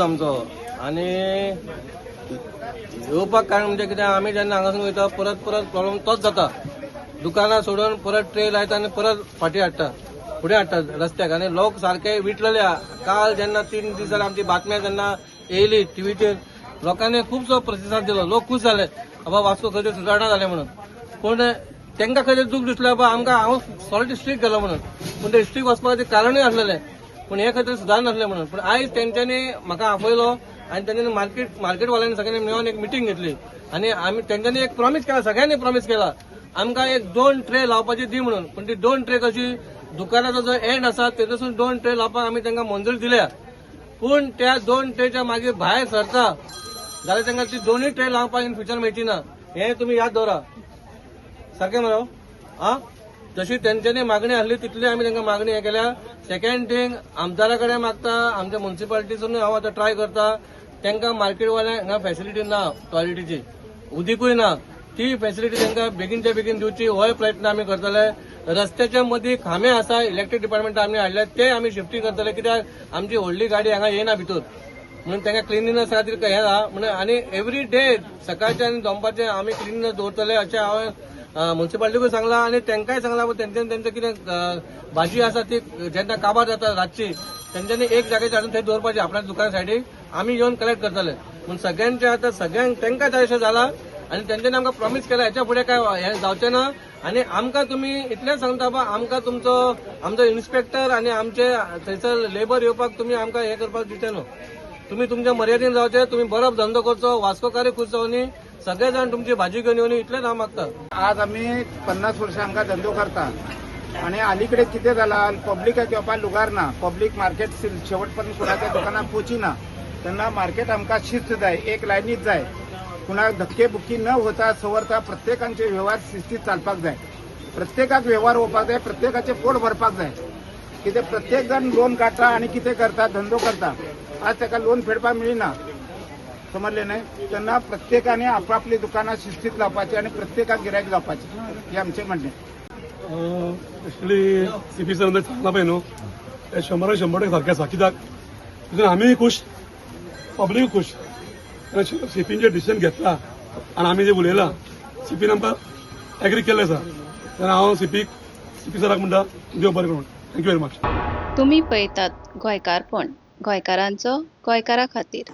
आमचो. आनी येवपाक कारण म्हणजे कितें, आमी जेन्ना हांगासून वयता परत परत प्रॉब्लम तोच जाता. दुकानां सोडून परत ट्रे लायता आनी परत फाटीं हाडटा, फुडें हाडटा रस्त्याक. आनी लोक सारके विटलेले आहा. काल जेन्ना 3 दीस जाले, आमची बातम्या जेन्ना येयली टिवीचेर, लोकांनी खुबसो प्रतिसाद दिलो. लोक खूश जाले, बाबा वास्को खंय तरी सुदारणा जाले म्हणून. पूण तांकां खंय तरी दूख दिसलें, बाबा आमकां हांव सॉलिड स्ट्रीक गेलो म्हणून. पूण ते स्ट्रीक वचपा खातीर कारणूय आसलेलें, पूण हे खातीर सुदार नासलें म्हणून. पूण आयज तेंच्यांनी म्हाका आपयलो आनी तेंच्यांनी मार्केटवाल्यांनी सगळ्यांनी मेळोन एक मिटींग घेतली आनी आमी तेंच्यांनी एक प्रॉमीस केला, सगळ्यांनी प्रॉमीस केला, आमकां एक दोन ट्रे लावपाची दी म्हणून. पूण ती दोन ट्रे कशी, दुकानाचो जो एंड आसा तेतून दोन ट्रे लावपाक आमी तांकां मंजुरी दिल्या. पूण त्या दोन ट्रेच्या मागीर भायर सरता जाल्यार तांकां ती दोनूय ट्रे लावपाक इन फ्युचर मेळची ना, हें तुमी याद दवरा. सारकें मरो? आ जशी तेंच्यांनी मागणी आसली तितली आमी तांकां मागणी हे केल्या. सेकंड थिंग, आमदारा कडेन मागता, आमच्या मुन्सिपालिटीसून हांव आतां ट्राय करता. तांकां मार्केटवाल्यांक हांगा फॅसिलिटी ना, टॉयलेटीची, उदीकूय ना. ती फॅसिलिटी तांकां बेगीनच्या बेगीन दिवची, होय प्रयत्न आमी करतले. रस्त्याच्या मदीं खांबे आसा, इलेक्ट्रीक डिपार्टमेंट आमी हाडले, ते आमी शिफ्टींग करतले, कित्याक आमची व्हडली गाडी हांगा येना भितर म्हणून. तांकां क्लिनिनेस खातीर हें आहा म्हणून. आनी एवरी डे सकाळचे आनी दनपारचे आमी क्लिनिनेस दवरतले अशें हांवें मुन्सिपालिटीकूय सांगलां आनी तांकांय सांगलां. तेंच्यांनी तेंचे कितें भाजी आसा ती जेन्ना काबार जाता रातची, तेंच्यांनी एक जाग्याचेर हाडून थंय दवरपाची आपल्या दुकाना सायडीक, आमी येवन कलेक्ट करतले म्हूण. सगळ्यांचे आतां सगळ्यांक तांकां जाय अशें जालां आनी तेंच्यांनी आमकां प्रॉमीस केलां, हेच्या फुडें काय हें जावचें ना. आनी आमकां तुमी इतलेंच सांगता, बाबा आमकां तुमचो आमचो इन्स्पेक्टर आनी आमचे थंयसर लेबर येवपाक तुमी आमकां हें करपाक दिवचे न्हू. तुमी तुमच्या मर्यादेन रावचे, तुमी बरो धंदो करचो, वास्कोकारी खूश जावनी, सगळे जाण तुमची भाजी घेवन येवनी, इतलेंच हांव मागता. आज आमी 50 वर्षां हांगा धंदो करता आणि अलीकडे कितें जाला, पब्लिकाक येवपाक लुगार ना. पब्लीक मार्केट शेवटपर्यंत कुणाच्या दुकानात पोची ना. तेन्ना मार्केट आमकां शिस्त जाय, एक लायनीत जाय, कुणाक धक्के बुक्की न होता सवरता प्रत्येकांचे व्यवहार शिस्तीत चालपाक जाय. प्रत्येकाक व्यवहार होवपाक जाय, प्रत्येकाचे पोट भरपाक जाय. कितें प्रत्येक जाण लोन काडटा आनी कितें करता, धंदो करता, आज ताका लोन फेडपाक मेळना, समजले न्हय? तेन्ना प्रत्येकाने आपापली दुकानां शिस्तीत लावपाची आणि प्रत्येकाक गिरायक जावपाची, हे आमचे म्हणणे. एक्चुली सीपी सर सांगला पळय न्हू, ते शंबराक शंबर टक्के सारकें आसा. कित्याक तितून आमीय खूश, पब्लीक खूश. सीपीन जे डिसिजन घेतला आनी आमी जे उलयलां, सीपीन आमकां एग्री केल्लें आसा. तेन्ना हांव सीपीक, सीपी सराक म्हणटा, देव बरें करूं. Thank you very much. तुमी पळयतात गोंयकारपण, गोंयकारांचो, गोंयकारा खातीर.